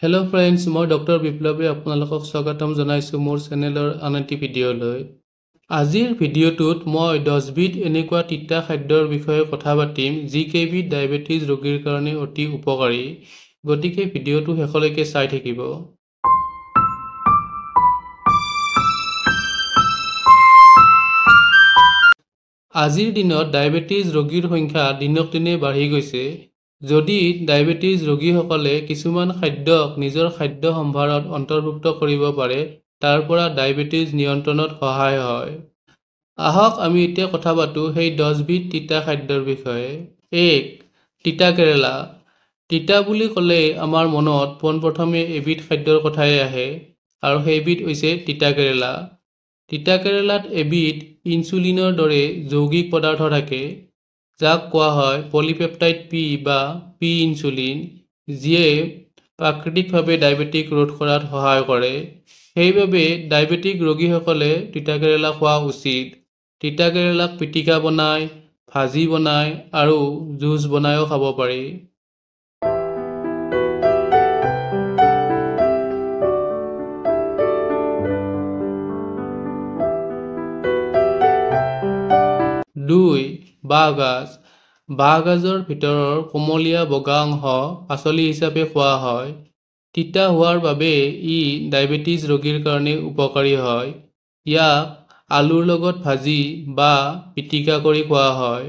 Hello' friends, মই doctor বিপ্লৱে আপোনালোকক স্বাগতম জনাইছোঁ মোৰ চেনেলৰ আন এটি ভিডিঅ'লৈ। আজিৰ ভিডিঅ'টোত মই 10বিধ এনেকুৱা তিতা খাদ্যৰ বিষয়ে কথা পাতিম যিকেইবিধ ডায়েবেটিছ ৰোগীৰ কাৰণে অতি উপকাৰী। গতিকে ভিডিঅ'টো শেষলৈকে চাই থাকিব। আজিৰ দিনত ডায়েবেটিছ ৰোগীৰ সংখ্যা দিনক দিনে বাঢ়ি গৈছে। যদি ডায়েবেটিছ ৰোগীসকলে কিছুমান খাদ্যক নিজৰ খাদ্য সম্ভাৰত অন্তৰ্ভুক্ত কৰিব পাৰে, তাৰ পৰা ডায়েবেটিছ নিয়ন্ত্ৰণত সহায় হয়। আহক আমি এতিয়া কথা পাতোঁ সেই 10বিধ তিতা খাদ্যৰ বিষয়ে। 1. তিতা কেৰেলা। তিতা বুলি ক'লেই আমাৰ মনত পোনপ্ৰথমে এবিধ খাদ্যৰ কথাই আহে, আৰু সেইবিধ হৈছে তিতা কেৰেলা। তিতা কেৰেলাত এবিধ ইনচুলিনৰ দৰে যৌগিক পদাৰ্থ থাকে, যাক কোৱা হয় পলিপেপটাইড পি বা পি ইনচুলিন, যিয়ে প্ৰাকৃতিকভাৱে ডায়েবেটিক ৰোধ কৰাত সহায় কৰে। সেইবাবে ডায়েবেটিক ৰোগীসকলে তিতা কেৰেলা খোৱা উচিত। তিতা কেৰেলাক পিটিকা বনাই, ভাজি বনাই আৰু জুচ বনাইও খাব পাৰি। 2. বাঁহগাজ। বাঁহগাজৰ ভিতৰৰ কোমলীয়া বগা অংশ পাচলি হিচাপে খোৱা হয়। তিতা হোৱাৰ বাবে ই ডায়েবেটিছ ৰোগীৰ কাৰণে উপকাৰী হয়। ইয়াক আলুৰ লগত ভাজি বা পিটিকা কৰি খোৱা হয়।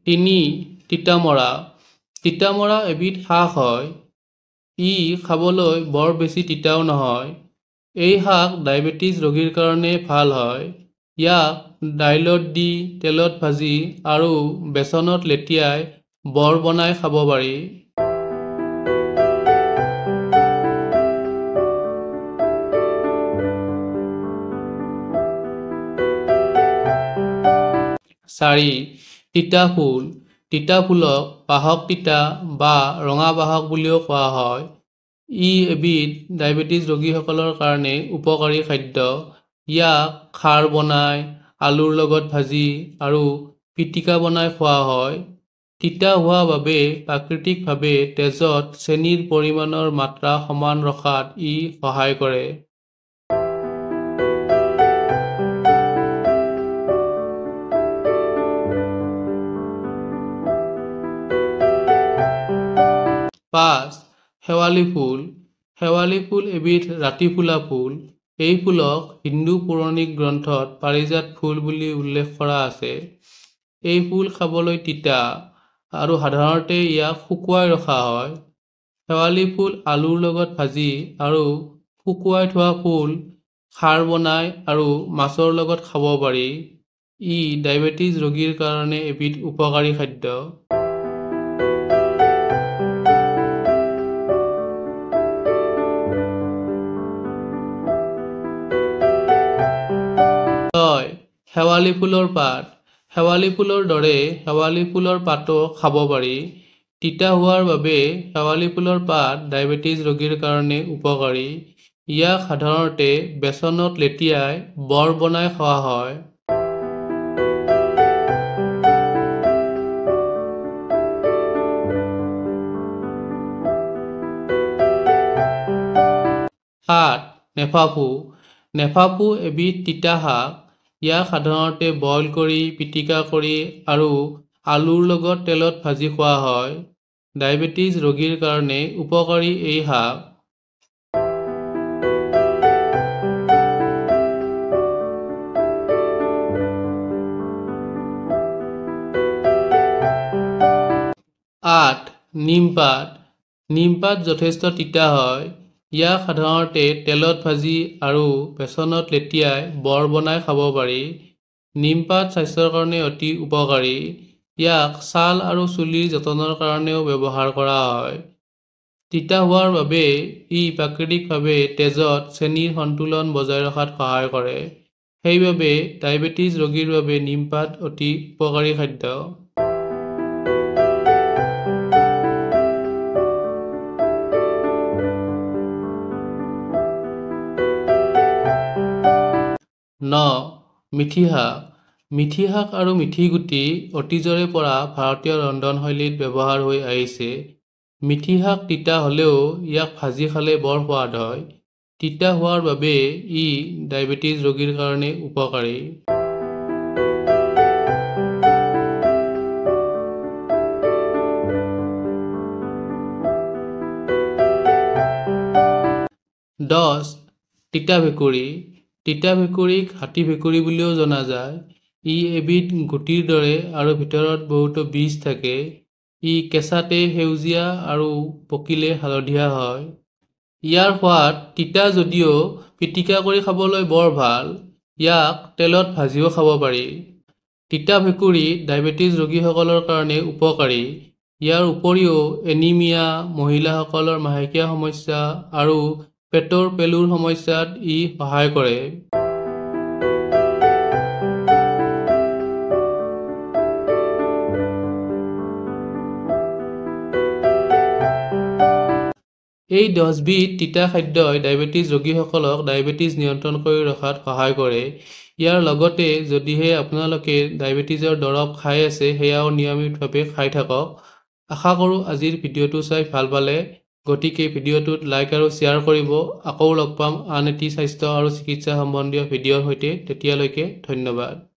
3. তিতামৰা। তিতামৰা এবিধ শাক হয়। ই খাবলৈ বৰ বেছি তিতাও নহয়। এই শাক ডায়েবেটিছ ৰোগীৰ কাৰণে ভাল হয়। ইয়াক দাইলত দি, তেলত ভাজি আৰু বেচনত লেটিয়াই বৰ বনাই খাব পাৰি। 4. তিতা ফুল। তিতা ফুলক বাহক তিতা বা ৰঙা বাহক বুলিও কোৱা হয়। ই এবিধ ডায়েবেটিছ ৰোগীসকলৰ কাৰণে উপকাৰী খাদ্য। ইয়াক খাৰ বনাই, আলুৰ লগত ভাজি আৰু পিটিকা বনাই খোৱা হয়। তিতা হোৱা বাবে প্ৰাকৃতিকভাৱে তেজত চেনিৰ পৰিমাণৰ মাত্ৰা সমান ৰখাত ই সহায় কৰে। 5. শেৱালি ফুল। শেৱালি ফুল এবিধ ৰাতি ফুলা ফুল। এই ফুলক হিন্দু পৌৰাণিক গ্ৰন্থত পাৰিজাত ফুল বুলি উল্লেখ কৰা আছে। এই ফুল খাবলৈ তিতা আৰু সাধাৰণতে ইয়াক শুকুৱাই ৰখা হয়। শেৱালি ফুল আলুৰ লগত ভাজি আৰু শুকুৱাই থোৱা ফুল খাৰ বনাই আৰু মাছৰ লগত খাব পাৰি। ই ডায়েবেটিছ ৰোগীৰ কাৰণে এবিধ উপকাৰী খাদ্য। 6. শেৱালি ফুলৰ পাত। শেৱালি ফুলৰ দৰে শেৱালি ফুলৰ পাতো খাব পাৰি। তিতা হোৱাৰ বাবে শেৱালি ফুলৰ পাত ডায়েবেটিছ ৰোগীৰ কাৰণে উপকাৰী। ইয়াক সাধাৰণতে বেচনত লেটিয়াই বৰ বনাই খোৱা হয়। 7. নেফাফু। নেফাফু এবিধ তিতা শাক। ইয়াক সাধাৰণতে বইল কৰি, পিটিকা কৰি আৰু আলুৰ লগত তেলত ভাজি খোৱা হয়। ডায়েবেটিছ ৰোগীৰ কাৰণে উপকাৰী এই শাক। 8. নিমপাত। নিমপাত যথেষ্ট তিতা হয়। ইয়াক সাধাৰণতে তেলত ভাজি আৰু বেচনত লেটিয়াই বৰ বনাই খাব পাৰি। নিমপাত স্বাস্থ্যৰ কাৰণে অতি উপকাৰী। ইয়াক ছাল আৰু চুলিৰ যতনৰ কাৰণেও ব্যৱহাৰ কৰা হয়। তিতা হোৱাৰ বাবে ই প্ৰাকৃতিকভাৱে তেজত চেনিৰ সন্তুলন বজাই ৰখাত সহায় কৰে। সেইবাবে ডায়েবেটিছ ৰোগীৰ বাবে নিমপাত অতি উপকাৰী খাদ্য। 9. মিঠি শাক। মিঠি শাক আৰু মিঠি গুটি অতীজৰে পৰা ভাৰতীয় ৰন্ধনশৈলীত ব্যৱহাৰ হৈ আহিছে। মিঠি শাক তিতা হ'লেও ইয়াক ভাজি খালে বৰ সোৱাদ হয়। তিতা হোৱাৰ বাবে ই ডায়েবেটিছ ৰোগীৰ কাৰণে উপকাৰী। 10. তিতা ভেকুৰী। তিতা ভেকুৰীক হাতী ভেকুৰী বুলিও জনা যায়। ই এবিধ গুটিৰ দৰে আৰু ভিতৰত বহুতো বীজ থাকে। ই কেঁচাতে সেউজীয়া আৰু পকিলে হালধীয়া হয়। ইয়াৰ সোৱাদ তিতা যদিও পিটিকা কৰি খাবলৈ বৰ ভাল। ইয়াক তেলত ভাজিও খাব পাৰি। তিতা ভেকুৰী ডায়েবেটিছ ৰোগীসকলৰ কাৰণে উপকাৰী। ইয়াৰ উপৰিও এনিমিয়া, মহিলাসকলৰ মাহেকীয়া সমস্যা আৰু পেটৰ পেলুৰ সমস্যাত ই সহায় কৰে। এই 10বিধ তিতা খাদ্যই ডায়েবেটিছ ৰোগীসকলক ডায়েবেটিছ নিয়ন্ত্ৰণ কৰি ৰখাত সহায় কৰে। ইয়াৰ লগতে যদিহে আপোনালোকে ডায়েবেটিছৰ দৰৱ খাই আছে, সেয়াও নিয়মিতভাৱে খাই থাকক। আশা কৰোঁ আজিৰ ভিডিঅ'টো চাই ভাল পালে। গতিকে ভিডিঅ'টোত লাইক আৰু শ্বেয়াৰ কৰিব। আকৌ লগ পাম আন এটি স্বাস্থ্য আৰু চিকিৎসা সম্বন্ধীয় ভিডিঅ'ৰ সৈতে। তেতিয়ালৈকে ধন্যবাদ।